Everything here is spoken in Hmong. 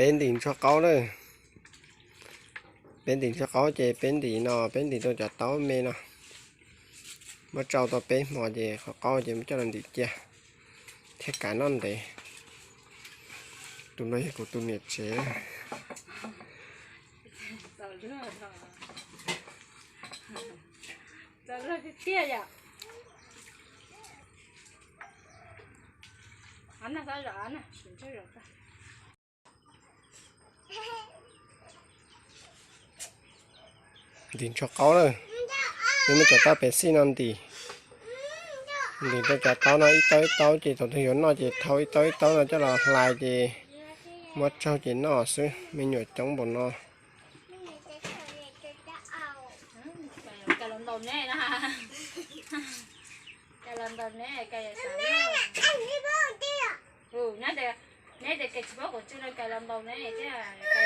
Peb ntim ntsuag qaub lawm. Peb ntim ntsuag qaub ces peb ntim no, peb ntim rau cov taub me no. Muab tsau tau peb hmo ces qhov qaub ces muab coj los ntim cia thiab kav noj ntev. Tus no yog kuv tus niam tsev. Ntim ntsuag qaub lawm, yuav muab cov taub pem xij no ntim. Ntim rau cov taub no ib taub ib taub ces thaum twg yuav noj ces thau ib taub ib taub no coj los hlais ces muab tsaug ces noj xwb, me nyuam coob npaum no. Neb tias kev tsis paub qhov twg no kawg los ntaus neb thiab.